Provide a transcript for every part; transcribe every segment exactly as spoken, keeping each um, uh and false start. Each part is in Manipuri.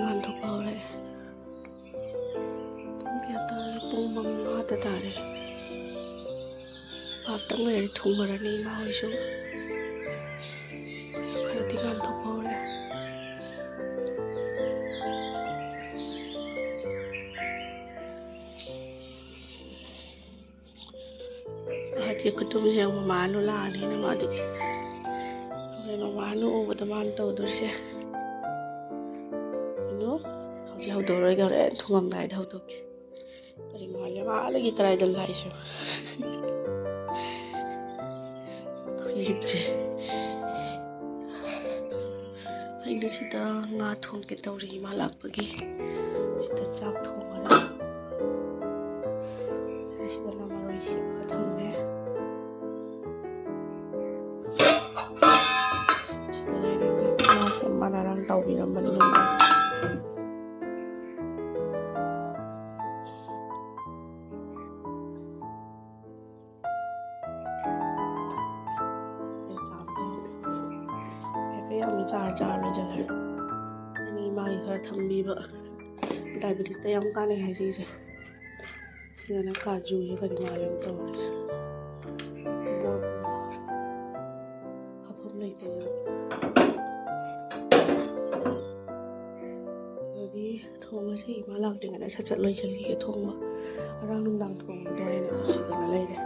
ꯉꯥꯟꯊꯣꯛꯄ ꯍꯧꯔꯛꯑꯦ꯫ ꯄꯨꯡ ꯀꯌꯥ ꯇꯥꯔꯦ? ꯄꯨꯡ ꯃꯉꯥꯗ ꯇꯥꯔꯦ꯫ ꯉꯥꯏꯍꯥꯛꯇꯪ ꯂꯩꯔꯗꯤ ꯊꯣꯡꯉꯔꯅꯤ ꯏꯃꯥ ꯍꯣꯏꯁꯨ꯫ ꯈꯔꯗꯤ ꯉꯥꯟꯊꯣꯛꯄ ꯍꯧꯔꯦ꯫ ꯍꯧꯖꯤꯛ ꯈꯨꯇꯨꯝꯁꯦ ꯌꯦꯡꯉꯨ, ꯃꯃꯥꯅ ꯂꯥꯛꯑꯅꯤꯅ ꯃꯥꯗꯤ꯫ ꯍꯣꯔꯦꯟ ꯃꯃꯥꯅ ꯎꯕꯗ ꯃꯥꯅ ꯇꯧꯗꯣꯏꯁꯦ꯫ ꯀꯩꯅꯣ, ꯍꯧꯖꯤꯛ ꯍꯧꯗꯣꯛꯑꯔꯣꯏꯒꯦ, ꯍꯣꯔꯦꯟ ꯊꯣꯡꯉꯝꯗꯥꯏꯗ ꯍꯧꯗꯣꯛꯀꯦ꯫ ꯀꯔꯤ ꯃꯥꯜꯂꯦ? ꯃꯥꯗꯒꯤ ꯀꯗꯥꯏꯗ ꯂꯥꯛꯏꯁꯦ? ꯑꯩꯈꯣꯏ ꯌꯨꯝꯁꯦ꯫ ꯑꯩꯅ ꯁꯤꯗ ꯉꯥ ꯊꯣꯡꯒꯦ ꯇꯧꯔꯤ, ꯏꯃꯥ ꯂꯥꯛꯄꯒꯤ꯫ ꯁꯤꯗ ꯆꯥꯛ ꯊꯣꯡꯉꯒ ꯁꯤꯗꯅ ꯃꯔꯣꯏ ꯁꯦꯝꯃꯒ ꯊꯝꯃꯦ꯫ ꯁꯤꯗ ꯂꯩꯔꯒ ꯉꯥꯁꯦ ꯃꯔꯥꯡ ꯇꯧꯕꯤꯔꯝꯕꯅꯤ꯫ ꯍꯥꯏꯐꯦꯠ ꯌꯥꯝꯅ ꯆꯥꯔ ꯆꯥꯔ ꯂꯣꯏꯁꯤꯜꯂꯦ꯫ ꯑꯅꯤ ꯃꯥꯒꯤ ꯈꯔ ꯊꯝꯕꯤꯕ꯫ ꯗꯥꯏꯕꯦꯇꯤꯁꯇ ꯌꯥꯝ ꯀꯥꯟꯅꯩ ꯍꯥꯏ ꯁꯤꯁꯦ꯫ ꯁꯤꯗꯅ ꯀꯥꯖꯨꯁꯦ ꯀꯔꯤ ꯃꯥꯜꯂꯦ ꯇꯧꯔꯤꯁꯦ꯫ ꯍꯥꯞꯐꯝ ꯂꯩꯇꯦꯗꯅ꯫ ꯑꯗꯨꯗꯤ ꯊꯣꯡꯉꯁꯤ, ꯏꯃꯥ ꯂꯥꯛꯇ꯭ꯔꯤꯉꯩꯗ ꯁꯠ ꯁꯠ ꯂꯣꯏꯁꯤꯟꯈꯤꯒꯦ ꯊꯣꯡꯕ꯫ ꯉꯔꯥꯡ ꯅꯨꯡꯗꯥꯡ ꯊꯣꯡꯕꯗꯣ ꯑꯩꯅ ꯁꯤꯗꯅ ꯂꯩꯔꯦ꯫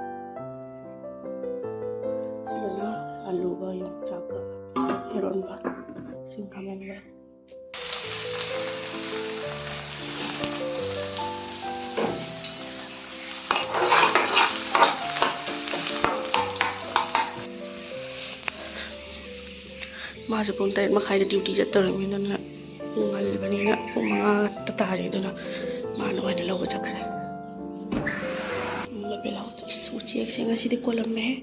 ꯁꯤꯗꯅ ꯑꯂꯨꯒ ꯌꯣꯡꯆꯥꯛꯀ ꯏꯔꯣꯟꯕ, ꯁꯤꯡ ꯈꯥꯃꯦꯟꯒ꯫ ꯃꯥꯁꯨ ꯄꯨꯡ ꯇꯔꯦꯠ ꯃꯈꯥꯏꯗ ꯗ꯭ꯌꯨꯇꯤ ꯆꯠꯇꯧꯔꯤꯕꯅꯤꯅ, ꯄꯨꯡ ꯉꯜꯂꯤꯕꯅꯤꯅ ꯄꯨꯡ ꯃꯉꯥ ꯇꯥꯔꯦ, ꯑꯗꯨꯅ ꯃꯥꯅ ꯑꯣꯏꯅ ꯂꯧꯕ ꯆꯠꯈ꯭ꯔꯦ꯫ ꯎꯝ, ꯕꯦꯂꯥꯎꯁ, ꯎꯆꯦꯛꯁꯦ ꯉꯁꯤꯗꯤ ꯀꯣꯜꯂꯝꯃꯦꯍꯦ꯫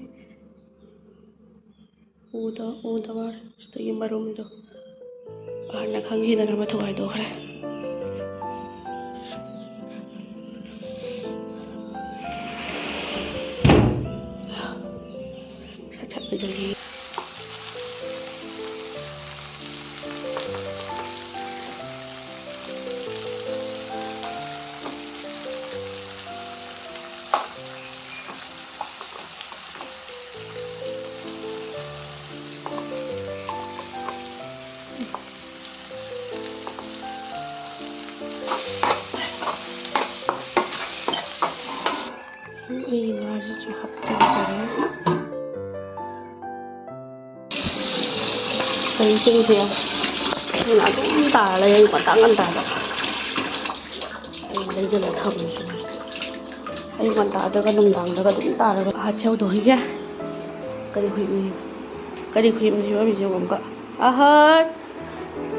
ꯎꯗ-, ꯎꯗꯕ ꯁꯤꯗꯒꯤ ꯃꯔꯨꯝꯗꯣ ꯑꯍꯟꯅ ꯈꯪꯈꯤꯗꯅ ꯃꯊꯧ ꯍꯥꯏꯗꯣꯛꯈ꯭ꯔꯦ꯫ ꯁꯠ ꯁꯠ ꯂꯣꯏꯁꯤꯟꯈꯤ꯫ ꯏꯁꯤꯡꯁꯦ ꯑꯩꯅ ꯑꯗꯨꯝ ꯇꯥꯔ ꯂꯩ, ꯑꯌꯨꯛ ꯉꯟꯇꯥ ꯉꯟꯇꯥꯗ꯫ ꯑꯩ ꯂꯩꯁꯤꯜꯂ ꯊꯝꯃꯤꯁꯤꯅꯦ꯫ ꯑꯌꯨꯛ ꯉꯟꯇꯥꯗꯒ ꯅꯨꯡꯗꯥꯡꯗꯒ ꯑꯗꯨꯝ ꯇꯥꯔꯒ ꯑꯍꯠ ꯁꯦ ꯍꯧꯗꯣꯛꯈꯤꯒꯦ꯫ ꯀꯔꯤ ꯈꯨꯏꯕꯅꯣ? ꯀꯔꯤ ꯈꯨꯏꯕꯅꯣ ꯁꯤ ꯐꯤꯕꯝꯁꯤꯕꯨ ꯑꯃꯨꯛꯀ? ꯑꯍꯠ!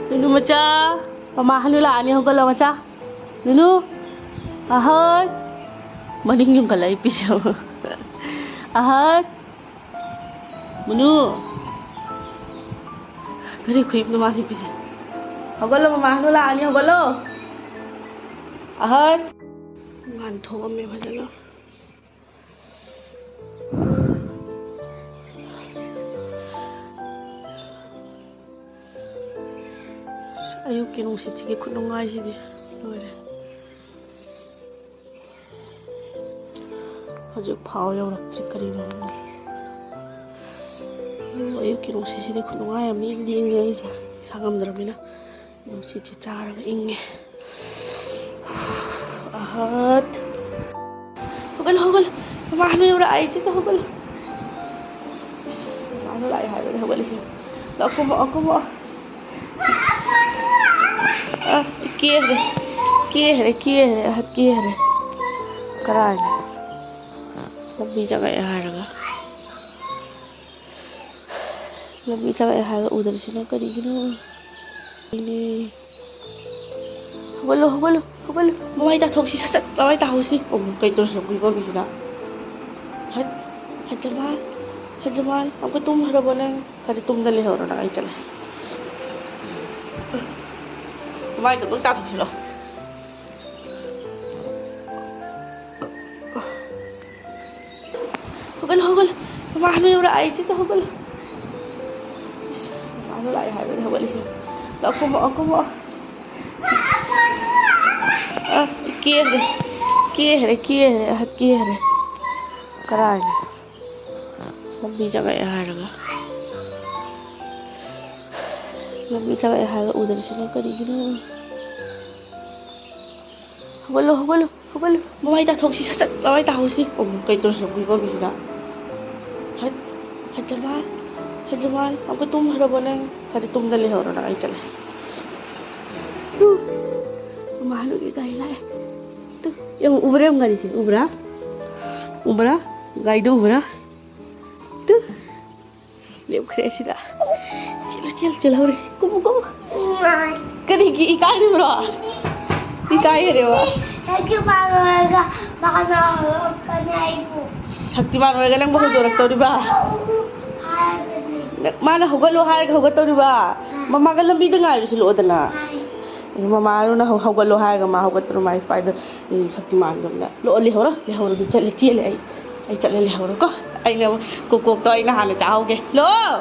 ꯅꯨꯅꯨ ꯃꯆꯥ! ꯃꯃꯥ ꯍꯅꯨ ꯂꯥꯛꯑꯅꯤ, ꯍꯧꯒꯠꯂꯣ ꯃꯆꯥ꯫ ꯅꯨꯅꯨ! ꯑꯍꯠ! ꯃꯅꯤꯡ ꯌꯨꯡꯈꯠꯂꯛꯏ ꯄꯤꯁꯧ꯫ ꯑꯍꯠ! ꯃꯨꯅꯨ! ꯀꯔꯤ ꯈꯨꯏꯕꯅꯣ ꯃꯥ ꯍꯤꯞꯄꯤꯁꯦ? ꯍꯧꯒꯠꯂꯣ, ꯃꯃꯥ ꯍꯅꯨ ꯂꯥꯛꯑꯅꯤ, ꯍꯧꯒꯠꯂꯣ꯫ ꯑꯍꯠ! ꯉꯥꯟꯊꯣꯛꯑꯝꯃꯦ ꯐꯖꯅ꯫ ꯑꯌꯨꯛꯀꯤ ꯅꯨꯡꯁꯤꯠꯁꯤꯒꯤ ꯈꯨꯅꯨꯡꯉꯥꯏꯁꯤꯗꯤ ꯂꯣꯏꯔꯦ꯫ ꯍꯧꯖꯤꯛ ꯐꯥꯎ ꯌꯧꯔꯛꯇ꯭ꯔꯤ, ꯀꯔꯤꯅꯣ ꯈꯪꯗꯦ꯫ ꯑꯌꯨꯛꯀꯤ ꯅꯨꯡꯁꯤꯠꯁꯤꯗꯤ ꯈꯨꯅꯨꯡꯉꯥꯏ ꯑꯃꯅꯤ꯫ ꯏꯪꯗꯤ ꯏꯪꯉꯦ, ꯑꯩꯁꯦ ꯏꯁꯥ ꯉꯝꯗ꯭ꯔꯕꯅꯤꯅ ꯅꯨꯡꯁꯤꯠꯁꯦ ꯆꯥꯔꯒ ꯏꯪꯉꯦ꯫ ꯑꯍꯠ! ꯍꯧꯒꯠꯂꯣ, ꯍꯧꯒꯠꯂꯣ꯫ ꯃꯃꯥ ꯍꯅꯨ ꯌꯧꯔꯛꯑꯦ, ꯏꯆꯦꯁꯨ ꯍꯧꯒꯠꯂꯣ꯫ ꯃꯃꯥ ꯍꯅꯨ ꯂꯥꯛꯑꯦ ꯍꯥꯏꯕꯅꯦ ꯍꯧꯒꯠꯂꯤꯁꯦ꯫ ꯂꯥꯛꯑꯣ, ꯀꯨꯝꯃꯛꯑꯣ, ꯀꯨꯝꯃꯛꯑꯣ꯫ ꯑ, ꯀꯦꯈ꯭ꯔꯦ꯫ ꯀꯦꯈ꯭ꯔꯦ, ꯀꯦꯈ꯭ꯔꯦ, ꯑꯍꯠ ꯀꯦꯈ꯭ꯔꯦ꯫ ꯀꯔꯥꯏꯅꯣ? ꯂꯝꯕꯤ ꯆꯪꯉꯛꯑꯦ ꯍꯥꯏꯔꯒ꯫ ꯂꯝꯕꯤ ꯆꯪꯉꯛꯑꯦ ꯍꯥꯏꯔꯒ ꯎꯗ꯭ꯔꯤꯁꯤꯅ ꯀꯔꯤꯒꯤꯅꯣ? ꯏꯅꯦ꯫ ꯍꯧꯒꯠꯂꯣ, ꯍꯧꯒꯠꯂꯣ, ꯍꯧꯒꯠꯂꯣ꯫ ꯃꯃꯥꯏ ꯇꯥꯊꯣꯛꯁꯤ, ꯁꯠ ꯁꯠ ꯃꯃꯥꯏ ꯇꯥꯍꯧꯁꯤ꯫ ꯑꯣ, ꯀꯩ ꯇꯧꯔꯁꯤ ꯂꯝꯕꯤ ꯐꯝꯃꯤꯁꯤꯅ? Hut, hut Jamal, hut Jamal, ꯑꯃꯨꯛꯀ ꯇꯨꯝꯈ꯭ꯔꯕꯣ ꯅꯪ? ꯐꯔꯦ, ꯇꯨꯝꯗ ꯂꯩꯍꯧꯔꯣ ꯅꯪ, ꯑꯩ ꯆꯠꯂꯦ꯫ ꯃꯃꯥꯏꯗꯣ ꯑꯃꯨꯛ ꯇꯥꯊꯣꯛꯁꯤꯜꯂꯣ꯫ ꯍꯧꯒꯠꯂꯣ, ꯍꯧꯒꯠꯂꯣ꯫ ꯃꯃꯥ ꯍꯅꯨ ꯌꯧꯔꯛꯑꯦ, ꯏꯆꯦꯁꯨ ꯍꯧꯒꯠꯂꯣ꯫ ꯃꯃꯥ ꯍꯅꯨ ꯂꯥꯛꯑꯦ ꯍꯥꯏꯕꯅꯦ ꯍꯧꯒꯠꯂꯤꯁꯦ꯫ ꯂꯥꯛꯑꯣ, ꯀꯨꯝꯃꯛꯑꯣ, ꯀꯨꯝꯃꯛꯑꯣ꯫ ꯑ, ꯀꯦꯈ꯭ꯔꯦ꯫ ꯀꯦꯈ꯭ꯔꯦ, ꯀꯦꯈ꯭ꯔꯦ, ꯑꯍꯠ ꯀꯦꯈ꯭ꯔꯦ꯫ ꯀꯔꯥꯏꯅꯣ? ꯂꯝꯕꯤ ꯆꯪꯉꯛꯑꯦ ꯍꯥꯏꯔꯒ꯫ ꯂꯝꯕꯤ ꯆꯪꯉꯛꯑꯦ ꯍꯥꯏꯔꯒ ꯎꯗ꯭ꯔꯤꯁꯤꯅ ꯀꯔꯤꯒꯤꯅꯣ? ꯍꯧꯒꯠꯂꯣ, ꯍꯧꯒꯠꯂꯣ, ꯍꯧꯒꯠꯂꯣ꯫ ꯃꯃꯥꯏ ꯇꯥꯊꯣꯛꯁꯤ, ꯁꯠ ꯁꯠ ꯃꯃꯥꯏ ꯇꯥꯍꯧꯁꯤ꯫ ꯑꯣ, ꯀꯩ ꯇꯧꯔꯁꯤ ꯂꯝꯕꯤ ꯐꯝꯃꯤꯁꯤꯅ? ꯍꯠ, ꯍꯠ ꯖꯃꯥꯜ, ꯁꯛꯇꯤꯃꯥꯟ, ꯑꯃꯨꯛꯀ ꯇꯨꯝꯈ꯭ꯔꯕꯣ ꯅꯪ? ꯐꯔꯦ, ꯇꯨꯝꯗ ꯂꯩꯍꯧꯔꯣ ꯅꯪ, ꯑꯩ ꯆꯠꯂꯦ꯫ ꯇꯨ, ꯃꯃꯥ ꯍꯜꯂꯨꯒꯦ ꯒꯥꯔꯤ ꯂꯥꯛꯑꯦ꯫ ꯇꯨ, ꯌꯦꯡꯉꯨ, ꯎꯕ꯭ꯔꯥ ꯌꯦꯡꯉꯨ ꯒꯥꯔꯤꯁꯦ, ꯎꯕ꯭ꯔꯥ? ꯎꯕ꯭ꯔꯥ? ꯒꯥꯔꯤꯗꯣ ꯎꯕ꯭ꯔꯥ? ꯇꯨ, ꯂꯦꯞꯈ꯭ꯔꯦ ꯁꯤꯗ꯫ ꯆꯦꯜꯂꯨ, ꯆꯦꯜꯂꯨ, ꯆꯦꯜꯍꯧꯔꯁꯤ꯫ ꯀꯨꯝꯃꯨ, ꯀꯨꯝꯃꯨ꯫ ꯀꯔꯤꯒꯤ ꯏꯀꯥꯏꯔꯤꯕ꯭ꯔꯣ? ꯏꯀꯥꯏꯔꯦꯕ꯫ ꯁꯛꯇꯤꯃꯥꯟ ꯑꯣꯏꯔꯒ ꯃꯥꯅ ꯍꯧꯔꯛꯀꯅꯤ ꯑꯩꯕꯨ꯫ ꯁꯛꯇꯤꯃꯥꯟ ꯑꯣꯏꯔꯒ ꯅꯪꯕꯨ ꯍꯧꯗꯣꯔꯛꯇꯧꯔꯤꯕ? ꯍꯥꯏꯔꯒꯅꯤ꯫ ꯃꯥꯅ ꯍꯧꯒꯠꯂꯣ ꯍꯥꯏꯔꯒ ꯍꯧꯒꯠꯇꯧꯔꯤꯕ? ꯃꯃꯥꯒ ꯂꯝꯕꯤꯗ ꯉꯥꯏꯔꯨꯁꯤ ꯂꯣꯛꯑꯣꯗꯅ꯫ ꯍꯥꯏ꯫ ꯃꯃꯥꯅ ꯍꯧ-, ꯍꯧꯒꯠꯂꯣ ꯍꯥꯏꯔꯒ ꯃꯥ ꯍꯧꯒꯠꯇꯧꯔꯤ, ꯃꯥ ꯁ꯭ꯄꯥꯏꯗꯔ, ꯎꯝ, ꯁꯛꯇꯤꯃꯥꯟꯗꯣ꯫ ꯂꯣꯛꯑꯣ, ꯂꯩꯍꯧꯔꯣ, ꯂꯩꯍꯧꯔꯣ, ꯑꯗꯨ ꯆꯠꯂꯦ, ꯆꯦꯜꯂꯦ ꯑꯩ꯫ ꯑꯩ ꯆꯠꯂꯦ, ꯂꯩꯍꯧꯔꯣꯀꯣ꯫ ꯑꯩꯅ ꯑꯃꯨꯛ ꯀꯣꯀꯣꯛꯇꯣ ꯑꯩꯅ ꯍꯥꯟꯅ ꯆꯥꯍꯧꯒꯦ꯫ ꯂꯣꯛꯑꯣ!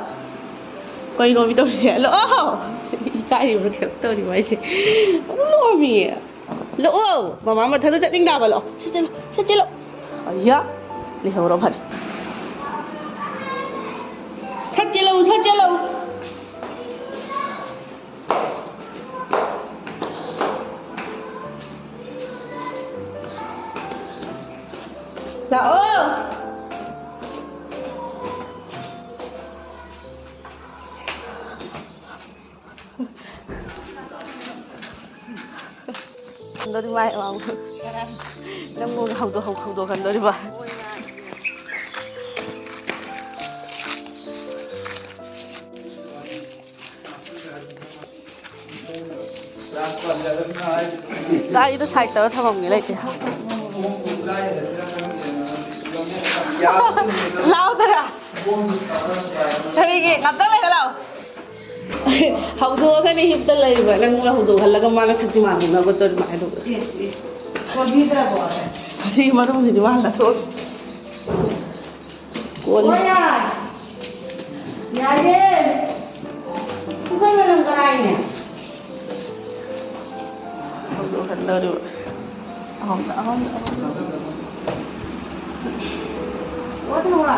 ꯀꯩꯅꯣꯃꯤ ꯇꯧꯔꯤꯁꯦ? ꯂꯣꯛꯑꯣ! ꯏꯀꯥꯏꯔꯤꯕ꯭ꯔꯥ ꯀꯩꯅꯣꯝ ꯇꯧꯔꯤꯕ ꯑꯩꯁꯦ꯫ ꯑꯃꯨꯛ ꯂꯣꯛꯑꯝꯃꯤ꯫ ꯂꯣꯛꯑꯣ! ꯃꯃꯥ ꯃꯊꯟꯇ ꯆꯠꯅꯤꯡꯗꯕ, ꯂꯣꯛꯑꯣ꯫ ꯁꯠ ꯆꯠꯂꯣ, ꯁꯠ ꯆꯠꯂꯣ꯫ ꯑꯌꯥ! ꯂꯩꯍꯧꯔꯣ ꯐꯔꯦ꯫ ꯁꯠ ꯆꯦꯜꯂꯛꯎ, ꯁꯠ ꯆꯦꯜꯂꯛꯎ꯫ ꯂꯥꯛꯑꯣ꯫ ꯈꯟꯗꯣꯔꯤꯕ ꯍꯥꯏ, ꯃꯥꯕꯨ꯫ ꯅꯪꯕꯨ ꯍꯧꯗꯣꯛ-, ꯍꯧ-, ꯍꯧꯗꯣꯛꯍꯟꯗꯣꯔꯤꯕ꯫ ꯒꯥꯔꯤꯗꯣ ꯁꯥꯏꯠ ꯇꯧꯔ ꯊꯝꯃꯝꯒꯦ ꯂꯩꯇꯦ꯫ ꯂꯥꯎꯗꯔꯥ? ꯀꯔꯤꯒꯤ? ꯉꯥꯛꯇꯪ ꯂꯩꯔ ꯂꯥꯎ꯫ ꯍꯧꯗꯣꯛꯑꯒꯅꯤ ꯍꯤꯞꯇ ꯂꯩꯕ꯫ ꯅꯪ ꯍꯧꯗꯣꯛꯍꯜꯂꯒ ꯃꯥꯅ ꯁꯛꯇꯤꯃꯥꯟ ꯍꯧꯅꯒꯗꯧꯔꯤ ꯀꯃꯥꯏꯅ ꯇꯧꯕ? ꯑꯦ, ꯑꯦ꯫ ꯀꯣꯟꯕꯤꯗ꯭ꯔꯕꯣ? ꯁꯤꯒꯤ ꯃꯔꯨꯝꯁꯤꯗꯤ ꯃꯥ ꯂꯧꯊꯣꯛ꯫ ꯀꯣꯜꯂꯤ꯫ ꯍꯣꯏ, ꯌꯥꯏ꯫ ꯌꯥꯏꯌꯦ꯫ ꯄꯨꯈꯩ ꯃꯅꯝ ꯀꯔꯥꯏꯅꯦ? ꯍꯧꯗꯣꯛꯍꯟꯗꯧꯔꯤꯕ꯫ ꯑꯍꯨꯝꯗ, ꯑꯍꯨꯝꯗ, ꯑꯍꯨꯝꯗ꯫ ꯋꯥ ꯊꯧꯕ꯫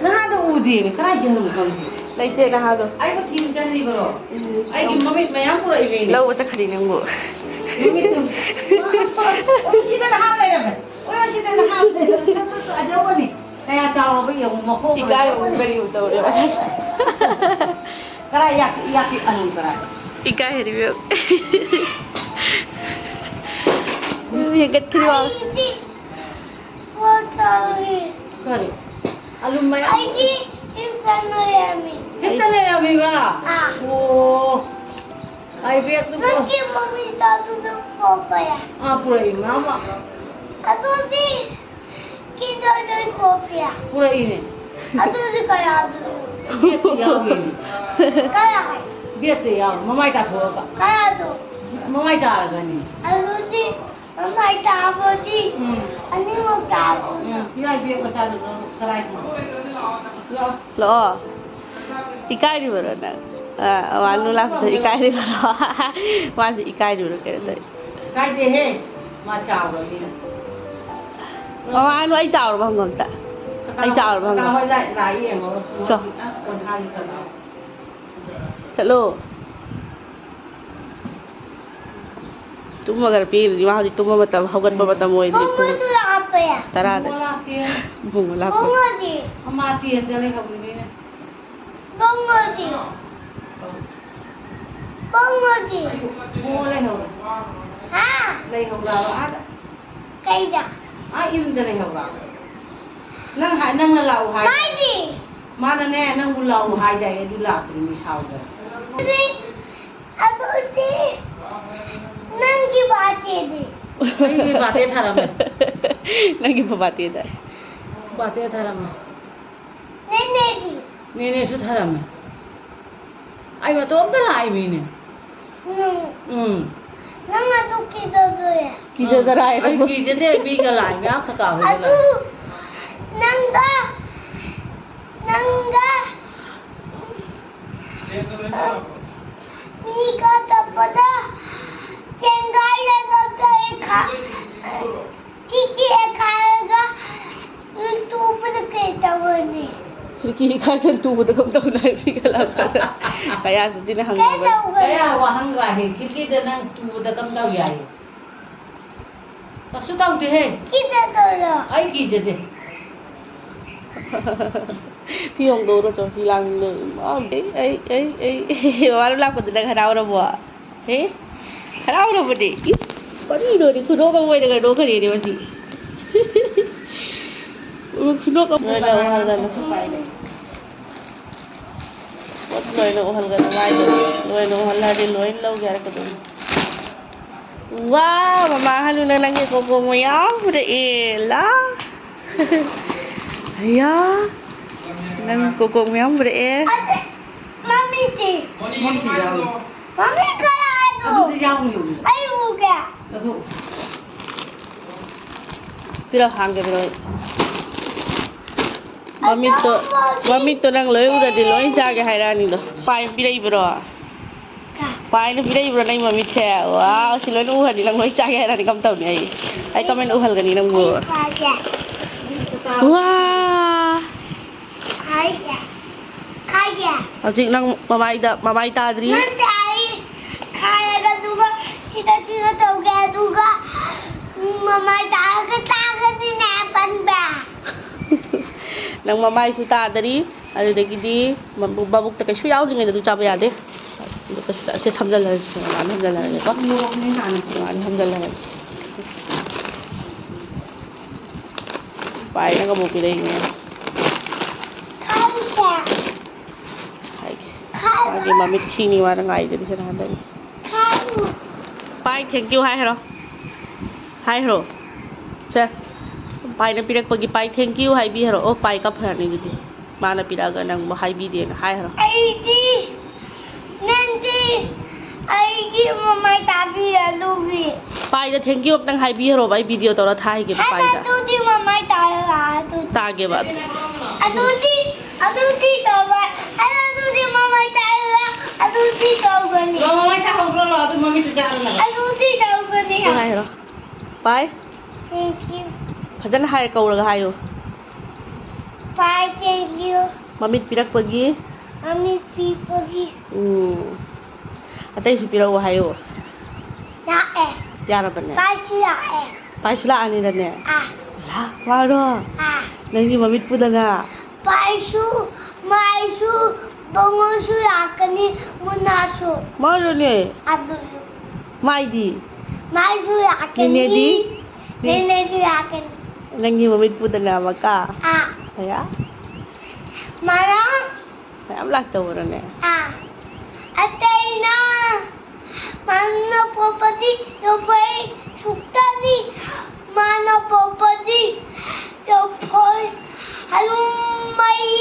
ꯅꯍꯥꯗꯣ ꯎꯗꯦꯅꯦ, ꯀꯗꯥꯏ ꯆꯠꯈ꯭ꯔꯕꯅꯣ ꯈꯪꯗꯦ꯫ ꯂꯩꯇꯦ ꯅꯍꯥꯗꯣ꯫ ꯑꯩꯕꯨ ꯊꯤꯕ ꯆꯠꯂꯤꯕꯔꯣ? ꯎꯝ꯫ ꯑꯩꯒꯤ ꯃꯃꯤꯠ ꯃꯌꯥꯝ ꯄꯨꯔꯛꯏꯕꯩꯅꯦ꯫ ꯂꯧꯕ ꯆꯠꯈ꯭ꯔꯤ ꯅꯪꯕꯨ꯫ ꯃꯃꯤꯠꯇꯨ꯫ ꯑꯣ, ꯁꯤꯗ ꯅꯍꯥ ꯂꯩꯔꯝꯃꯦ꯫ ꯑꯣ, ꯁꯤꯗ ꯅꯍꯥ ꯂꯩꯔꯝꯃꯦ꯫ ꯇꯨ, ꯇꯨ, ꯇꯨ, ꯑꯖꯧꯕꯅꯤ꯫ ꯀꯌꯥ ꯆꯥꯎꯔꯕ ꯌꯦꯡꯉꯨ, ꯃꯈꯣꯡ ꯏꯀꯥꯏ ꯈꯔ ꯎ ꯀꯔꯤ ꯎ ꯇꯧꯔꯦ꯫ ꯀꯔꯥꯏ ꯌꯥꯛ-, ꯌꯥꯛꯄꯤ ꯑꯅꯨ ꯀꯔꯥꯏ? ꯏꯀꯥꯏ ꯍꯦꯔꯤꯕꯦ꯫ ꯍꯦꯟꯒꯠꯈꯤꯅꯤ ꯋꯥ꯫ ꯑꯩꯗꯤ ꯄꯣꯠ ꯆꯥꯎꯏ꯫ ꯀꯔꯤ? ꯑꯂꯨ ꯃꯌꯥꯝ꯫ ꯑꯩꯗꯤ ꯍꯤꯞꯇ ꯂꯩꯔꯝꯃꯤ꯫ ꯍꯤꯞꯇ ꯂꯩꯔꯝꯃꯤꯕ? ꯑꯥ꯫ ꯑꯣ꯫ ꯑꯩ ꯕꯦꯒꯇꯨ ꯄꯨꯔꯛ- ꯅꯪꯒꯤ ꯃꯃꯤ ꯇꯥꯇꯨꯗ ꯄꯣꯛꯄ ꯌꯥꯏ꯫ ꯑꯥ, ꯄꯨꯔꯛꯏ, ꯃꯥꯃ꯫ ꯑꯗꯨꯗꯤ ꯀꯤꯗꯣꯏꯗꯣꯏ ꯄꯣꯛꯇꯦ꯫ ꯄꯨꯔꯛꯏꯅꯦ꯫ ꯑꯗꯨꯗꯤ ꯀꯌꯥꯗꯨꯅꯣ? ꯕꯦꯒꯇ ꯌꯥꯎꯔꯤꯅꯦ꯫ ꯀꯌꯥ? ꯕꯦꯒꯇ ꯌꯥꯎꯔꯤ, ꯃꯃꯥꯏ ꯇꯥꯊꯣꯛꯑꯒ꯫ ꯀꯌꯥꯗꯣ? ꯃꯃꯥꯏ ꯇꯥꯔꯒꯅꯤ꯫ ꯑꯗꯨꯗꯤ ꯃꯃꯥꯏ ꯇꯥꯕꯗꯤ ꯎꯝ꯫ ꯑꯅꯤꯃꯛ ꯇꯥꯕ꯫ ꯎꯝ, ꯌꯥꯏ, ꯕꯦꯒ ꯃꯆꯥꯗꯨꯗ ꯀꯗꯥꯏꯗꯅꯣ? ꯂꯥꯛꯑꯣ꯫ ꯂꯥꯛꯑꯣ꯫ ꯏꯀꯥꯏꯔꯤꯕꯔꯣ ꯅꯪ? ꯑ, ꯋꯥꯅꯨ ꯂꯥꯛꯄꯗ ꯏꯀꯥꯏꯔꯤꯕꯔꯣ? ꯃꯥꯁꯦ ꯏꯀꯥꯏꯔꯤꯕꯔꯣ ꯀꯩꯅꯣ ꯇꯧꯋꯤ꯫ ꯀꯥꯏꯗꯦꯍꯦ, ꯃꯥ ꯆꯥꯎꯔꯕꯅꯤꯅ꯫ ꯃꯃꯥ, ꯑꯩ ꯆꯥꯎꯔꯕ ꯍꯪꯉꯣ ꯑꯝꯇ꯫ ꯑꯩ ꯆꯥꯎꯔꯕ ꯍꯪꯉꯣ꯫ ꯀꯀꯥ ꯍꯣꯏ ꯂꯥꯛ-, ꯂꯥꯛꯏ ꯌꯦꯡꯉꯣ꯫ ꯆꯣ꯫ ꯑ, ꯀꯣꯟꯊꯥꯒꯤ ꯀꯀꯥ꯫ ꯆꯠꯂꯣ꯫ ꯇꯨꯝꯃꯒ ꯄꯦꯟꯒꯅꯤ꯫ ꯃꯥ ꯍꯧꯖꯤꯛ ꯇꯨꯝꯕ ꯃꯇꯝ, ꯍꯧꯒꯠꯄ ꯎꯝ꯫ ꯃꯇꯝ ꯑꯣꯏꯗ꯭ꯔꯤ꯫ ꯄꯨꯡ ꯄꯨꯡ ꯇꯔꯥꯗ꯫ ꯏꯕꯨꯡꯉꯣ ꯂꯥꯛꯇꯦ꯫ ꯏꯕꯨꯡꯉꯣ ꯂꯥꯛꯄ꯫ ꯏꯕꯨꯡꯉꯣꯗꯤ? ꯑꯃ ꯇꯦꯟꯗ ꯂꯩꯍꯧꯔꯤꯅꯤꯅꯦ꯫ ꯏꯕꯨꯡꯉꯣꯗꯤ? ꯏꯕꯨꯡꯉꯣꯗꯤ? ꯏꯕꯨꯡꯉꯣ ꯂꯩꯍꯧꯔꯦ꯫ ꯍꯥ? ꯂꯩꯍꯧꯔꯕ ꯑꯥꯗ? ꯀꯩꯗ? ꯑꯥ ꯌꯨꯝꯗ ꯂꯩꯍꯧꯔꯕ? ꯅꯪ ꯍꯥꯏ-, ꯅꯪꯅ ꯂꯥꯛꯑꯣ ꯍꯥꯏ-, ꯃꯥꯗꯤ? ꯃꯥꯅꯅꯦ, ꯅꯪꯕꯨ ꯂꯥꯛꯑꯣ ꯍꯥꯏꯗꯥꯏ, ꯑꯗꯨ ꯂꯥꯛꯇ꯭ꯔꯤ, ꯃꯤ ꯁꯥꯎꯗꯅ꯫ ꯑꯗꯨꯗꯤ, ꯑꯗꯨꯗꯤ ꯅꯪꯒꯤ ꯕꯥꯔꯗꯦꯗꯤ? ꯑꯩꯒꯤ ꯕꯥꯔꯗꯦ ꯊꯥꯔꯝꯃꯦ꯫ ꯅꯪꯒꯤ ꯕꯥꯔꯗꯦꯗ꯫ ꯕꯥꯔꯗꯦ ꯊꯥꯔꯝꯃꯦ꯫ ꯅꯦꯅꯦꯗꯤ? ꯅꯦꯅꯦꯁꯨ ꯊꯥꯔꯝꯃꯦ꯫ ꯑꯩ ꯃꯇꯣꯝꯇ ꯂꯥꯛꯏꯃꯤꯅꯦ꯫ ꯎꯝ꯫ ꯎꯝ꯫ ꯅꯪ ꯑꯗꯨ ꯀꯤꯖꯗ꯭ꯔꯦ? ꯀꯤꯖꯗ꯭ꯔꯥ ꯍꯥꯏꯔꯣ? ꯑꯩ ꯀꯤꯖꯗꯦ, ꯃꯤꯒ ꯂꯥꯛꯏ ꯃꯌꯥꯝ ꯀꯀꯥ ꯍꯣꯏꯒ ꯑꯗꯨ ꯂꯥꯛꯏ꯫ ꯅꯪꯒ, ꯅꯪꯒ, ꯃꯤꯒ ꯆꯠꯄꯗ ꯆꯦꯡꯒꯥꯏ ꯂꯩꯕ ꯀꯩ ꯈ-, ꯈꯤꯈꯤ ꯈꯥꯏꯔꯒ ꯇꯨꯕꯗ ꯀꯩ ꯇꯧꯔꯅꯤ? ꯈꯤꯈꯤ ꯈꯥꯏꯁꯟ ꯇꯨꯕꯗ ꯀꯝ ꯇꯧꯅꯤ ꯍꯥꯏ ꯃꯤꯒ ꯂꯥꯛꯄꯗ? ꯀꯌꯥꯁꯤꯗꯤꯅ ꯀꯩ ꯍꯪꯉꯕ? ꯇꯧꯒꯅꯤ? ꯀꯌꯥ ꯋꯥꯍꯪ ꯂꯥꯛꯑꯦ? ꯈꯤꯈꯤꯗ ꯅꯪ ꯇꯨꯕꯗ ꯀꯝ ꯇꯧ ꯌꯥꯏ? ꯀꯩꯁꯨ ꯇꯧꯗꯦꯍꯦ꯫ ꯀꯤꯖꯗꯣꯏꯔꯣ? ꯑꯩ ꯀꯤꯖꯗꯦ꯫ ꯐꯤ ꯍꯣꯡꯗꯣꯛꯎꯔꯣ ꯆꯣ, ꯐꯤ ꯂꯥꯡ-, ꯑꯩ, ꯑꯩ, ꯑꯩ, ꯑꯩ, ꯃꯃꯥꯅ ꯂꯥꯛꯄꯗ ꯅꯪ ꯍꯔꯥꯎꯔꯕꯣ? ꯍꯦ? ꯍꯔꯥꯎꯔꯕꯅꯦ? ꯏꯁ, ꯀꯔꯤꯅꯣꯅꯦ? ꯈꯨꯅꯣꯛ ꯑꯃ ꯑꯣꯏꯅꯒ ꯅꯣꯛꯈ꯭ꯔꯦꯅꯦ ꯃꯁꯤ꯫ ꯈꯨꯅꯣꯛ ꯑꯃ ꯂꯣꯏꯅ ꯎꯍꯜꯒꯅꯨ꯫ ꯄꯣꯠ ꯂꯣꯏꯅ ꯎꯍꯜꯒꯅꯨ ꯃꯥꯏꯗꯣ꯫ ꯂꯣꯏꯅ ꯎꯍꯜꯂꯗꯤ ꯂꯣꯏꯅ ꯂꯧꯒꯦ ꯍꯥꯏꯔꯛꯀꯗꯣꯏꯅꯤ꯫ ꯋꯥ, ꯃꯃꯥ ꯍꯅꯨꯅ ꯅꯪꯒꯤ ꯀꯣꯀꯣ ꯃꯌꯥꯝ ꯄꯨꯔꯛꯑꯦ꯫ ꯂꯥ꯫ ꯑꯌꯥ꯫ ꯅꯪ ꯀꯣꯀꯣ ꯃꯌꯥꯝ ꯄꯨꯔꯛꯑꯦ꯫ ꯃꯃꯤꯗꯤ? ꯃꯃꯤꯁꯤ ꯌꯥꯎꯏ꯫ ꯃꯃꯤ ꯀꯔꯥꯏꯅꯣ? ꯑꯗꯨꯗꯤ ꯌꯥꯎꯏ꯫ ꯑꯩ ꯎꯒꯦ꯫ ꯑꯗꯨ ꯄꯤꯔꯛ, ꯍꯥꯡꯒꯦ ꯄꯤꯔꯛꯑꯣ꯫ ꯃꯃꯤꯠꯇꯣ, ꯃꯃꯤꯠꯇꯣ ꯅꯪ ꯂꯣꯏ ꯎꯔꯗꯤ ꯂꯣꯏ ꯆꯥꯒꯦ ꯍꯥꯏꯔꯛꯑꯅꯤꯗꯣ꯫ ꯄꯥꯏ ꯄꯤꯔꯛꯏꯕ꯭ꯔꯣ? ꯄꯥꯏꯅ ꯄꯤꯔꯛꯏꯕ꯭ꯔꯣ ꯅꯪ ꯃꯃꯤꯠꯁꯦ? ꯋꯥꯎ, ꯁꯤ ꯂꯣꯏꯅ ꯎꯍꯜꯂꯤ, ꯅꯪ ꯂꯣꯏ ꯆꯥꯒꯦ ꯍꯥꯏꯔꯛꯑꯅꯤ꯫ ꯀꯝ ꯇꯧꯅꯤ ꯑꯩ? ꯑꯩ ꯀꯃꯥꯏꯅ ꯎꯍꯜꯒꯅꯤ ꯅꯪꯕꯨ? ꯋꯥ! ꯈꯥꯏꯒꯦ꯫ ꯈꯥꯏꯒꯦ꯫ ꯍꯧꯖꯤꯛ ꯅꯪ ꯃꯃꯥꯏꯗ, ꯃꯃꯥꯏ ꯇꯥꯗ꯭ꯔꯤ꯫ ꯅꯠꯇꯦ, ꯑꯩ ꯈꯥꯏꯔꯒ ꯑꯗꯨꯒ ꯁꯤꯗ, ꯁꯤꯗ ꯇꯧꯒꯦ, ꯑꯗꯨꯒ, ꯎꯝ, ꯃꯃꯥꯏ ꯇꯥꯔꯒ ꯆꯥꯒꯅꯤꯅꯦ, ꯑꯄꯟꯕ꯫ ꯅꯪ ꯃꯃꯥꯏꯁꯨ ꯇꯥꯗꯔꯤ, ꯑꯗꯨꯗꯒꯤꯗꯤ ꯃꯕꯨ-, ꯃꯕꯨꯛꯇ ꯀꯩꯁꯨ ꯌꯥꯎꯗ꯭ꯔꯤꯉꯩꯗ ꯑꯗꯨ ꯆꯥꯕ ꯌꯥꯗꯦ꯫ ꯑꯗꯨ ꯀꯩꯁꯨ ꯆꯥ-, ꯁꯦ ꯊꯝꯖꯜꯂꯔꯁꯤ, ꯃꯃꯥꯅ ꯊꯝꯖꯜꯂꯔꯒꯦꯀꯣ꯫ ꯃꯣꯔꯣꯛꯅꯦ ꯍꯥꯟꯅ꯫ ꯃꯃꯥꯅ ꯊꯝꯖꯜꯂꯔꯒꯦ꯫ ꯄꯥꯏꯅꯒ ꯑꯃꯨꯛ ꯄꯤꯔꯛꯏꯅꯦ꯫ ꯈꯥꯏꯒꯦ꯫ ꯈꯥꯏꯒꯦ꯫ ꯈꯥꯏꯒꯦ꯫ ꯃꯥꯒꯤ ꯃꯃꯤꯠ ꯁꯤꯅꯤ ꯃꯥꯅ ꯉꯥꯏꯖꯔꯤꯁꯦ ꯅꯍꯥꯟꯗꯒꯤ꯫ ꯈꯥꯏꯒꯦ꯫ ꯄꯥꯏ, thank you ꯍꯥꯏꯈ꯭ꯔꯣ꯫ ꯍꯥꯏꯈ꯭ꯔꯣ꯫ ꯁꯦ꯫ ꯄꯥꯏꯅ ꯄꯤꯔꯛꯄꯒꯤ ꯄꯥꯏ thank you ꯍꯥꯏꯕꯤꯈ꯭ꯔꯣ꯫ ꯑꯣ, ꯄꯥꯏ ꯀꯞꯈ꯭ꯔꯅꯤ ꯑꯗꯨꯗꯤ꯫ ꯃꯥꯅ ꯄꯤꯔꯛꯑꯒ ꯅꯪꯕꯨ ꯍꯥꯏꯕꯤꯗꯦꯅ ꯍꯥꯏꯈ꯭ꯔꯣ꯫ ꯑꯩꯗꯤ ꯅꯪꯗꯤ ꯑꯩꯒꯤ ꯃꯃꯥꯏ ꯇꯥꯕꯤꯔ ꯑꯗꯨꯒꯤ꯫ ꯄꯥꯏꯗ thank you ꯑꯝꯇꯪ ꯍꯥꯏꯕꯤꯈ꯭ꯔꯣꯕ, ꯑꯩ video ꯇꯧꯔ ꯊꯥꯈꯤꯒꯦꯕ ꯍꯥꯏꯕ ꯄꯥꯏꯗ꯫ ꯑꯗꯨꯗꯤ ꯃꯃꯥꯏ ꯇꯥꯔ ꯑꯗꯨꯗꯤ꯫ ꯇꯥꯒꯦꯕ꯫ ꯑꯗꯨꯗꯤ, ꯑꯗꯨꯗꯤ ꯇꯧꯕ꯫ ꯍꯥꯏꯕ ꯑꯗꯨꯗꯤ ꯃꯃꯥꯏ ꯇꯥꯔ ꯑꯗꯨꯗꯤ ꯇꯧꯒꯅꯤ꯫ ꯃꯃꯥꯏ ꯇꯥꯍꯧꯈ꯭ꯔꯣ, ꯑꯗꯨ ꯃꯃꯤꯠꯇꯨ ꯆꯥꯔꯒ꯫ ꯑꯗꯨꯗꯤ ꯇꯧꯒꯅꯤ꯫ ꯑꯗꯨ ꯍꯥꯏꯔꯣ꯫ ꯄꯥꯏ꯫ Thank you꯫ ꯐꯖꯅ ꯍꯥꯏ, ꯀꯧꯔꯒ ꯍꯥꯏꯌꯨ꯫ ꯄꯥꯏ, thank you꯫ ꯃꯃꯤꯠ ꯄꯤꯔꯛꯄꯒꯤ꯫ ꯃꯃꯤꯠ ꯄꯤꯔꯛꯄꯒꯤ꯫ ꯎꯝ꯫ ꯑꯇꯩꯁꯨ ꯄꯤꯔꯛꯑꯣ ꯍꯥꯏꯌꯨ꯫ ꯂꯥꯛꯑꯦ꯫ ꯌꯥꯔꯕꯅꯦ? ꯄꯥꯏꯁꯨ ꯂꯥꯛꯑꯦ꯫ ꯄꯥꯏꯁꯨ ꯂꯥꯛꯑꯅꯤꯗꯅꯦ? ꯑꯥ꯫ ꯂꯥ-, ꯋꯥꯔꯣ? ꯑꯥ꯫ ꯅꯪꯒꯤ ꯃꯃꯤꯠ ꯄꯨꯗꯅ꯫ ꯄꯥꯏꯁꯨ, ꯃꯥꯏꯁꯨ, ꯕꯣꯉꯣꯁꯨ ꯂꯥꯛꯀꯅꯤ, ꯃꯨꯅꯥꯁꯨ꯫ ꯃꯥꯔꯣꯅꯦ? ꯑꯗꯨꯁꯨ꯫ ꯃꯥꯏꯗꯤ? ꯃꯥꯏꯁꯨ ꯂꯥꯛꯀꯅꯤ꯫ ꯅꯦꯅꯦꯗꯤ? ꯅꯦꯅꯦꯁꯨ ꯂꯥꯛꯀꯅꯤ꯫ ꯅꯪꯒꯤ ꯃꯃꯤꯠ ꯄꯨꯗꯅ ꯑꯃꯨꯛꯀ? ꯑꯥ꯫ ꯑꯌꯥ꯫ ꯃꯔꯝ? ꯃꯌꯥꯝ ꯂꯥꯛꯇꯧꯕꯔꯣꯅꯦ? ꯑꯥ꯫ ꯑꯇꯩꯅ ꯃꯥꯅ ꯄꯣꯛꯄꯗꯤ ꯂꯐꯣꯏ ꯁꯨꯛꯇꯅꯤ꯫ ꯃꯥꯅ ꯄꯣꯛꯄꯗꯤ ꯂꯐꯣꯏ ꯑꯗꯨꯝ ꯃꯔꯤ,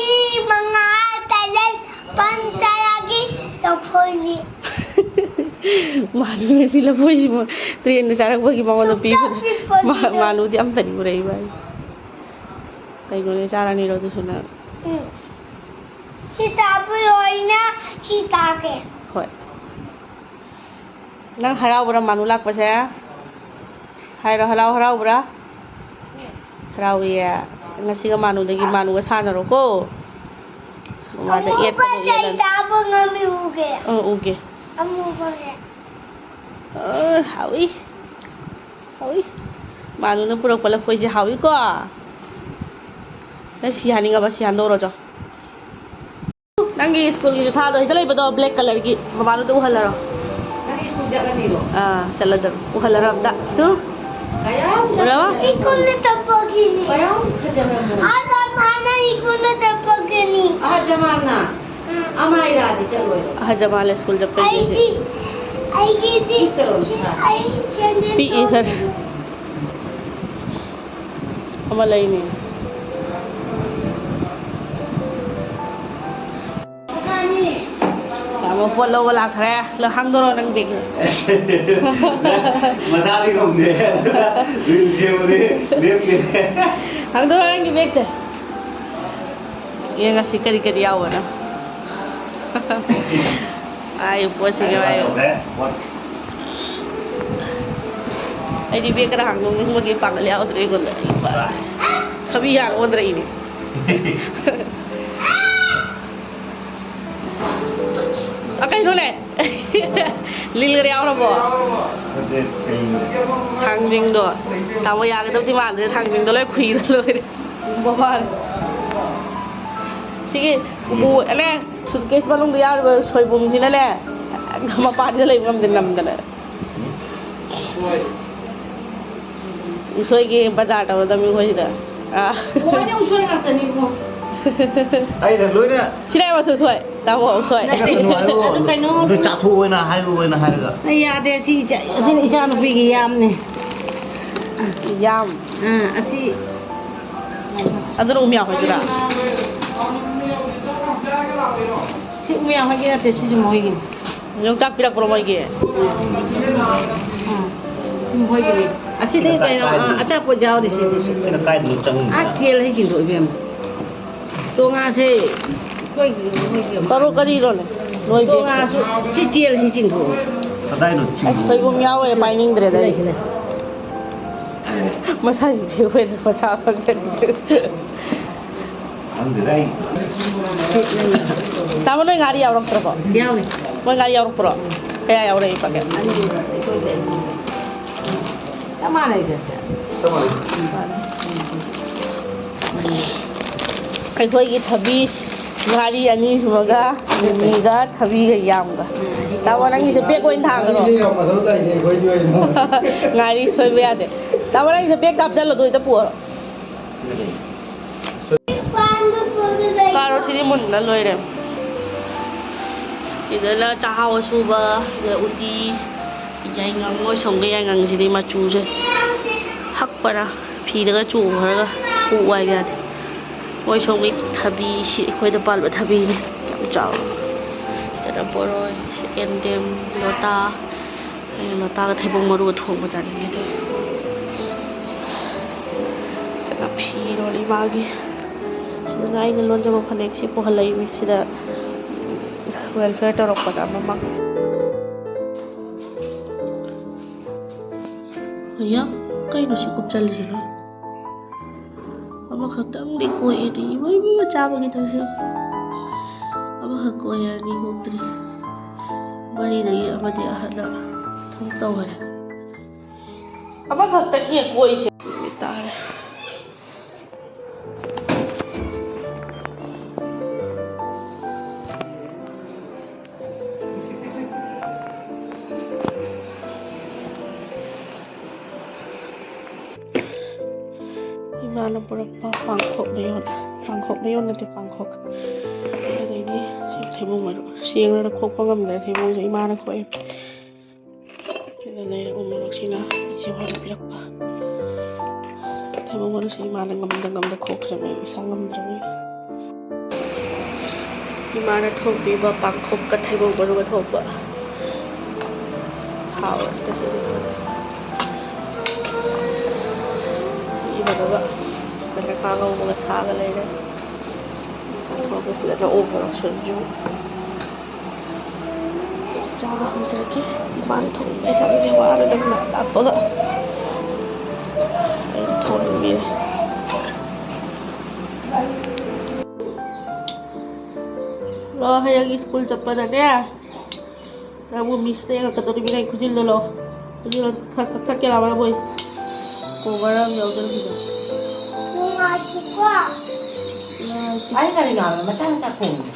ꯃꯉꯥ, ꯇꯔꯦꯠ, ꯄꯟ ꯇꯔꯥꯒꯤ ꯂꯐꯣꯏꯅꯤ꯫ ꯃꯥꯅꯨ ꯉꯁꯤ ꯂꯐꯣꯏꯁꯤꯕꯨ ꯇ꯭ꯔꯦꯟꯗ ꯆꯥꯔꯛꯄꯒꯤ ꯃꯉꯣꯟꯗ ꯄꯤꯕꯗ ꯁꯨꯛꯇ ꯄꯤꯛꯄꯗꯤ ꯃꯥ-, ꯂꯣꯏ꯫ ꯃꯥꯅꯨꯗꯤ ꯑꯝꯇꯗꯤ ꯎꯔꯛꯏꯕ ꯑꯩ꯫ ꯀꯩꯅꯣꯅꯦ, ꯆꯥꯔꯅꯤꯔꯣ ꯑꯗꯨꯁꯨ ꯅꯪ? ꯎꯝ꯫ ꯁꯤ ꯇꯥꯕ ꯂꯣꯏꯅ ꯁꯤ ꯇꯥꯒꯦ꯫ ꯍꯣꯏ꯫ ꯅꯪ ꯍꯔꯥꯎꯕ꯭ꯔꯥ ꯃꯥꯅꯨ ꯂꯥꯛꯄꯁꯦ? ꯍꯥꯏꯔꯣ, ꯍꯔꯥꯎ ꯍꯔꯥꯎꯕ꯭ꯔꯥ? ꯍꯔꯥꯎꯏꯌꯦ꯫ ꯉꯁꯤꯒ ꯃꯥꯅꯨꯗꯒꯤ, ꯃꯥꯅꯨꯒ ꯁꯥꯟꯅꯔꯣꯀꯣ꯫ ꯃꯃꯥꯗ ꯑꯃꯨꯕ ꯑꯦꯠꯀꯗꯧ ꯌꯦꯠꯂꯅꯤ꯫ ꯂꯩꯇꯥꯕ ꯉꯝꯃꯤ ꯎꯒꯦ꯫ ꯑꯪ, ꯎꯒꯦ꯫ ꯑꯃꯨꯕꯁꯦ꯫ ꯑ, ꯍꯥꯎꯏ꯫ ꯍꯥꯎꯏ꯫ ꯃꯥꯅꯨꯅ ꯄꯨꯔꯛꯄ ꯂꯐꯣꯏꯁꯦ ꯍꯥꯎꯏꯀꯣ꯫ ꯅꯪ ꯁꯤ ꯍꯥꯅꯤꯡꯉꯕ? ꯁꯤ ꯍꯥꯟꯗꯣꯛꯎꯔꯣ ꯆꯣ꯫ ꯅꯪꯒꯤ ꯁ꯭ꯀꯨꯜꯒꯤ ꯖꯨꯊꯥꯗꯣ ꯁꯤꯗ ꯂꯩꯕꯗꯣ, ꯕ꯭ꯂꯦꯛ ꯀꯂꯔꯒꯤ, ꯃꯃꯥꯗꯨꯗ ꯎꯍꯜꯂꯔꯣ꯫ ꯅꯪ ꯁ꯭ꯀꯨꯜ ꯆꯠꯀꯅꯤꯔꯣ? ꯑꯥ, ꯆꯠꯂꯗꯕ꯫ ꯎꯍꯜꯂꯔꯣ ꯑꯝꯇ꯫ ꯇꯨ꯫ ꯀꯌꯥꯝ ꯎꯔꯕ? ꯐꯖꯕ꯫ ꯁ꯭ꯀꯨꯜꯗ ꯆꯠꯄꯒꯤꯅꯤ꯫ ꯀꯌꯥꯝ ꯐꯖꯔꯕꯅꯣ? ꯑꯥꯗ ꯃꯥꯅ ꯁ꯭ꯀꯨꯜꯗ ꯆꯠꯄꯒꯤꯅꯤ꯫ ꯑꯍꯜ ꯖꯃꯥꯜꯅ? ꯎꯝ꯫ ꯑꯃꯥꯏꯔꯥꯗꯤ ꯆꯠꯂꯣꯏ꯫ ꯑꯍꯜ ꯖꯃꯥꯜꯅ ꯁ꯭ꯀꯨꯜ ꯆꯠꯄꯒꯤ ꯑꯩꯗꯤ, ꯑꯩꯒꯤꯗꯤ ꯆꯠꯇꯔꯣ, ꯁꯤ ꯅꯨꯄꯥ? ꯑꯩ ꯁꯦꯟꯗꯦꯜ ꯄꯤꯛꯏ ꯈꯔ꯫ ꯇꯣꯡꯗꯦ꯫ ꯑꯃ ꯂꯩꯅꯤ꯫ ꯇꯥꯃꯣ ꯄꯣꯠ ꯂꯧꯕ ꯂꯥꯛꯈ꯭ꯔꯦ꯫ ꯂꯧ-, ꯍꯥꯡꯗꯣꯔꯣ ꯅꯪ ꯕꯦꯒ? ꯃꯁꯥꯗꯤ ꯉꯝꯗꯦ꯫ ꯑꯗꯨꯒ ꯔꯤꯜ ꯁꯦꯝꯕꯗꯤ ꯂꯦꯞꯇꯦ꯫ ꯍꯥꯡꯗꯣꯔꯣ ꯅꯪꯒꯤ ꯕꯦꯒꯁꯦ? ꯌꯦꯡꯉꯁꯤ ꯀꯔꯤ ꯀꯔꯤ ꯌꯥꯎꯕꯅꯣ꯫ ꯑꯥ, ꯄꯣꯠꯁꯤꯡ ꯌꯥꯎꯋꯦ꯫ ꯑꯩꯗꯤ ꯕꯦꯒ ꯈꯔ ꯍꯥꯡꯗꯣꯛꯅꯤꯡꯕꯒꯤ ꯄꯥꯡꯒꯜ ꯌꯥꯎꯗ꯭ꯔꯦ ꯑꯩꯉꯣꯟꯗ꯫ ꯊꯕꯤ ꯌꯥꯜ ꯑꯣꯟꯗ꯭ꯔꯛꯏꯅꯦ꯫ ꯑ, ꯀꯩꯅꯣꯅꯦ? ꯂꯤꯜꯒ ꯌꯥꯎꯔꯕꯣ? ꯅꯠꯇꯦ, ꯊꯥꯡꯖꯤꯡꯗꯣ꯫ ꯊꯥꯡꯖꯤꯡꯗꯣ꯫ ꯇꯥꯃꯣ ꯌꯥꯒꯗꯕꯗꯤ ꯃꯥꯟꯗ꯭ꯔꯦ, ꯊꯥꯡꯖꯤꯡꯗꯣ ꯂꯣꯏ ꯈꯨꯏꯗ ꯂꯣꯏꯔꯦ꯫ ꯃꯃꯥꯟ꯫ ꯁꯤꯒꯤ ꯎꯄꯨ ꯑꯅꯦ, ꯁꯨꯠꯀꯦꯁ ꯃꯅꯨꯡꯗ ꯌꯥꯎꯔꯤꯕ ꯁꯣꯏꯕꯨꯝꯁꯤꯅꯅꯦ, ꯃꯄꯥꯟꯁꯤꯗ ꯂꯩꯕ ꯉꯝꯗꯦ ꯅꯝꯗꯅ꯫ ꯎꯁꯣꯏꯒꯤ ꯕꯖꯥꯔ ꯇꯧꯔꯗꯕꯅꯤ ꯑꯩꯈꯣꯏ ꯁꯤꯗ꯫ ꯑꯥ꯫ ꯂꯣꯏꯅ ꯎꯁꯣꯏ ꯉꯥꯛꯇꯅꯤ ꯏꯕꯨꯡꯉꯣ꯫ ꯑꯩꯅ ꯂꯣꯏꯅ ꯁꯤꯅ ꯑꯩ ꯃꯆꯨ ꯁꯣꯏ꯫ ꯇꯥꯃꯣ ꯁꯣꯏ꯫ ꯅꯠꯇꯦ꯫ ꯀꯩꯅꯣ ꯍꯥꯏꯔꯣ꯫ ꯀꯩꯅꯣ꯫ ꯅꯣꯏ ꯆꯥꯊꯣꯛꯑꯣꯅ ꯍꯥꯏꯔꯣ ꯍꯥꯏꯅ ꯍꯥꯏꯔꯒ꯫ ꯑꯩ ꯌꯥꯗꯦ꯫ ꯁꯤ ꯏꯆꯥ-, ꯑꯁꯤꯅ ꯏꯆꯥꯅꯨꯄꯤꯒꯤ ꯌꯥꯝꯅꯦ꯫ ꯌꯥꯝ꯫ ꯑꯥ, ꯑꯁꯤ꯫ ꯑꯗꯨꯅ ꯎꯃꯤꯌꯥ ꯍꯣꯏꯗꯨꯔꯥ? ꯁꯤ ꯎꯃꯤꯌꯥ ꯍꯣꯏꯒꯤ ꯅꯠꯇꯦ, ꯁꯤꯁꯨ ꯃꯣꯏꯒꯤꯅꯤ꯫ ꯌꯣꯡꯆꯥꯛ ꯄꯤꯔꯛꯄ꯭ꯔꯣ ꯃꯣꯏꯒꯤ? ꯑꯥ, ꯁꯤ ꯃꯣꯏꯒꯤꯅꯤ꯫ ꯑꯁꯤꯗꯤ ꯀꯩꯅꯣ, ꯑꯥ, ꯑꯆꯥꯄꯣꯠ ꯌꯥꯎꯔꯤ ꯁꯤꯗꯁꯨ꯫ ꯁꯤꯅ ꯀꯥꯏꯗꯅꯣ ꯆꯪꯉꯤꯁꯦ? ꯑꯥ, ꯆꯦꯜ ꯍꯩꯖꯤꯟꯗꯣ ꯏꯕꯦꯝꯃ꯫ ꯇꯣꯉꯥꯁꯦ ꯑꯩꯈꯣꯏꯒꯤ, ꯑꯩꯈꯣꯏꯒꯤ ꯑꯃ꯫ ꯀꯔꯣ ꯀꯔꯤꯔꯣꯅꯦ? ꯅꯣꯏ ꯕꯦꯒꯁꯦ꯫ ꯇꯣꯉꯥꯁꯨ ꯁꯤ ꯆꯦꯜ ꯍꯩꯖꯤꯟꯗꯣ꯫ ꯀꯗꯥꯏꯅꯣ ꯆꯤꯡ-? ꯑꯁ, ꯁꯣꯏꯕꯨꯝ ꯌꯥꯎꯋꯦ, ꯄꯥꯏꯅꯤꯡꯗ꯭ꯔꯦꯗ ꯑꯩ꯫ ꯁꯤꯂꯩ, ꯁꯤꯂꯩ꯫ ꯃꯁꯥꯒꯤ ꯕꯦꯒ ꯑꯣꯏꯅ ꯃꯁꯥ ꯈꯪꯖꯔꯤ꯫ ꯈꯪꯗꯦꯗ ꯑꯩ꯫ ꯇꯥꯃꯣ, ꯅꯣꯏ ꯉꯥꯔꯤ ꯌꯥꯎꯔꯛꯇ꯭ꯔꯕꯣ? ꯌꯥꯎꯔꯤ꯫ ꯃꯣꯏ ꯉꯥꯔꯤ ꯌꯥꯎꯔꯛꯄ꯭ꯔꯣ? ꯀꯌꯥ ꯌꯥꯎꯔꯛꯏ ꯄꯥꯀꯦꯠ? ꯑꯅꯤ꯫ ꯆꯞ ꯃꯥꯟꯅꯩꯗ ꯁꯦ꯫ ꯆꯞ ꯃꯥꯟꯅꯩ꯫ ꯑꯩꯈꯣꯏꯒꯤ ꯊꯕꯤ ꯉꯥꯔꯤ ꯑꯅꯤꯁꯨꯕꯒ ꯃꯤꯃꯤꯒ ꯊꯕꯤꯒ ꯌꯥꯝꯒ꯫ ꯇꯥꯃꯣ, ꯅꯪꯒꯤꯁꯦ ꯕꯦꯒ ꯑꯣꯏꯅ ꯊꯥꯡꯈ꯭ꯔꯣ꯫ ꯁꯤꯁꯦ ꯌꯥꯝ ꯃꯊꯧ ꯇꯥꯏꯅꯦ ꯑꯩꯈꯣꯏꯒꯤ ꯑꯣꯏꯅ꯫ ꯉꯥꯔꯤ ꯁꯣꯏꯕ ꯌꯥꯗꯦ꯫ ꯇꯥꯃꯣ, ꯅꯪꯒꯤꯁꯦ ꯕꯦꯒꯇ ꯍꯥꯞꯆꯜꯂꯣ, ꯑꯗꯨ ꯍꯦꯛꯇ ꯄꯨꯔꯣ꯫ ꯀꯥꯔꯣꯠꯁꯤꯗꯤ ꯃꯨꯟꯅ ꯂꯣꯏꯔꯦ꯫ ꯁꯤꯗꯅ ꯆꯥꯛꯍꯥꯎ ꯑꯁꯨꯕ, ꯁꯤꯗ ꯎꯇꯤ, ꯌꯥꯏꯉꯪ, ꯃꯣꯏ ꯁꯣꯝꯒꯤ ꯌꯥꯏꯉꯪꯁꯤꯗꯤ ꯃꯆꯨꯁꯦ ꯍꯛꯄꯔꯥ, ꯐꯤꯗꯒ ꯆꯣꯡꯈ꯭ꯔꯒ ꯀꯣꯛ ꯋꯥꯏꯕ ꯌꯥꯗꯦ꯫ ꯃꯣꯏ ꯁꯣꯝꯒꯤ ꯊꯕꯤꯁꯤ ꯑꯩꯈꯣꯏꯗ ꯄꯥꯟꯕ ꯊꯕꯤꯅꯤ, ꯌꯥꯝ ꯆꯥꯎꯋꯦ꯫ ꯁꯤꯗꯅ ꯕꯣꯔꯣꯏ, ꯌꯦꯟꯗꯦꯝ, ꯂꯣꯇꯥ, ꯑꯩꯅ ꯂꯣꯇꯥꯒ ꯊꯩꯕꯣꯡ ꯃꯔꯨꯒ ꯊꯣꯡꯕ ꯆꯥꯅꯤꯡꯉꯦ ꯇꯧꯋꯦ꯫ ꯁꯤꯗꯅ ꯐꯤꯔꯣꯜ ꯏꯃꯥꯒꯤ꯫ ꯁꯤꯗꯅ ꯑꯩꯅ ꯂꯣꯟꯖꯕ ꯐꯅꯦꯛꯁꯤ ꯄꯨꯍꯜꯂꯛꯏꯅꯤ꯫ ꯁꯤꯗ welfare ꯇꯧꯔꯛꯄꯗ ꯑꯃꯃꯛ꯫ ꯑꯌꯥ, ꯀꯩꯅꯣ ꯁꯤ ꯀꯨꯞꯆꯜꯂꯤꯁꯤꯅ? ꯑꯃꯈꯛꯇꯪꯗꯤ ꯀꯣꯛꯑꯦꯅꯦ꯫ ꯏꯃꯥ, ꯏꯃꯥ, ꯆꯥꯕꯒꯤ ꯇꯧꯔꯤꯁꯦ꯫ ꯑꯃꯈꯛ ꯀꯣꯛꯑꯦ, ꯑꯅꯤ ꯀꯣꯛꯇ꯭ꯔꯤ꯫ ꯃꯔꯤꯗꯒꯤ ꯑꯃꯗꯤ ꯑꯍꯟꯅ ꯊꯕꯛ ꯇꯧꯈꯔꯦ꯫ ꯑꯃꯈꯛꯇꯪ ꯍꯦꯛ ꯀꯣꯛꯏꯁꯦ꯫ ꯅꯨꯃꯤꯠ ꯇꯥꯔꯦ꯫ ꯄꯨꯔꯛꯄ ꯄꯥꯡꯈꯣꯛ ꯃꯌꯣꯟ, ꯄꯥꯡꯈꯣꯛ ꯃꯌꯣꯟ ꯅꯠꯇꯦ, ꯄꯥꯡꯈꯣꯛ꯫ ꯑꯗꯩꯗꯤ ꯁꯤ ꯊꯩꯕꯣꯡ ꯃꯔꯨ, ꯆꯦꯡꯅ ꯈꯣꯛꯄ ꯉꯝꯗ꯭ꯔꯦ, ꯊꯩꯕꯣꯡꯁꯦ ꯏꯃꯥꯅ ꯈꯣꯛꯑꯦ꯫ ꯁꯤꯗ ꯂꯩꯔꯛ ꯎ ꯃꯣꯔꯣꯛꯁꯤꯅ ꯏꯆꯦ ꯍꯣꯏꯅ ꯄꯤꯔꯛꯄ꯫ ꯊꯩꯕꯣꯡ ꯃꯔꯨꯁꯦ ꯏꯃꯥꯅ ꯉꯝꯗ ꯉꯝꯗ ꯈꯣꯛꯈ꯭ꯔꯕꯅꯤ, ꯏꯁꯥ ꯉꯝꯗ꯭ꯔꯕꯅꯤ꯫ ꯏꯃꯥꯅ ꯊꯣꯡꯕꯤꯕ ꯄꯥꯡꯈꯣꯛꯀ ꯊꯩꯕꯣꯡ ꯃꯔꯨꯒ ꯊꯣꯡꯕ꯫ ꯍꯥꯎꯔꯦ ꯉꯁꯤꯗꯤ꯫ ꯏꯃꯥꯟꯅꯕ ꯁꯤꯗ ꯉꯥ ꯉꯧꯕꯒ ꯁꯥꯒ ꯂꯩꯔꯦ꯫ ꯆꯥꯊꯣꯛꯑꯒ ꯁꯤꯗꯅ ꯎ ꯃꯣꯔꯣꯛ ꯁꯤꯡꯖꯨ꯫ ꯆꯥꯕ ꯍꯧꯖꯔꯒꯦ꯫ ꯏꯃꯥꯅ ꯊꯣꯡꯕ ꯏꯟꯁꯥꯡꯁꯦ ꯋꯥꯔꯦ, ꯅꯪꯅ ꯂꯥꯛꯄꯒ ꯑꯩꯅ ꯊꯣꯡꯕꯤꯔꯦ꯫ ꯂꯣ, ꯍꯌꯦꯡ ꯁ꯭ꯀꯨꯜ ꯆꯠꯄꯗꯅꯦ, ꯅꯪꯕꯨ ꯃꯤꯁꯅ ꯌꯦꯡꯉꯛꯀꯗꯧꯔꯤꯕꯅꯤ꯫ ꯅꯪ ꯈꯨꯖꯤꯟꯗꯣ ꯂꯣ, ꯈꯨꯖꯤꯟꯗꯣ ꯀꯛ-, ꯀꯛꯊꯠꯀꯦ ꯂꯥꯎ, ꯅꯪꯕꯨ꯫ ꯀꯣꯚꯔ ꯑꯃ ꯌꯥꯎꯖꯔꯝꯃꯤꯗꯣ꯫ ꯅꯨꯡꯉꯥꯏꯇꯦꯀꯣ꯫ ꯅꯨꯡꯉꯥꯏꯇꯦ꯫ ꯑꯩ ꯀꯔꯤ ꯉꯥꯡꯕ ꯃꯆꯥ ꯃꯆꯥ ꯈꯣꯡꯉꯤ?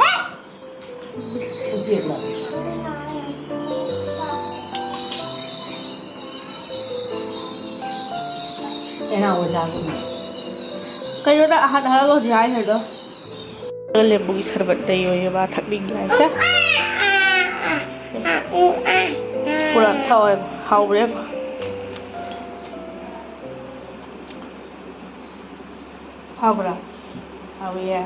ꯎꯆꯦꯛꯂꯣ? ꯀꯩꯅꯣ ꯑꯣꯖꯥꯒꯤꯅꯦ꯫ ꯀꯩꯅꯣ ꯅꯪ ꯑꯍꯟ ꯑꯍꯜ ꯍꯧꯖꯤꯛ ꯍꯥꯏꯈ꯭ꯔꯤꯗꯣ? ꯂꯦꯕꯨꯒꯤ ꯁꯔꯕꯠ ꯂꯩꯌꯣꯌꯦ ꯃꯥ ꯊꯛꯅꯤꯡꯉꯦ ꯍꯥꯏꯁꯦ꯫ ꯄꯨꯔꯥ ꯊꯛꯑꯣ ꯍꯥꯏꯕ꯫ ꯍꯥꯎꯕ꯭ꯔꯥ ꯌꯦꯡꯉꯣ꯫ ꯍꯥꯎꯕ꯭ꯔꯥ? ꯍꯥꯎꯏꯌꯦ꯫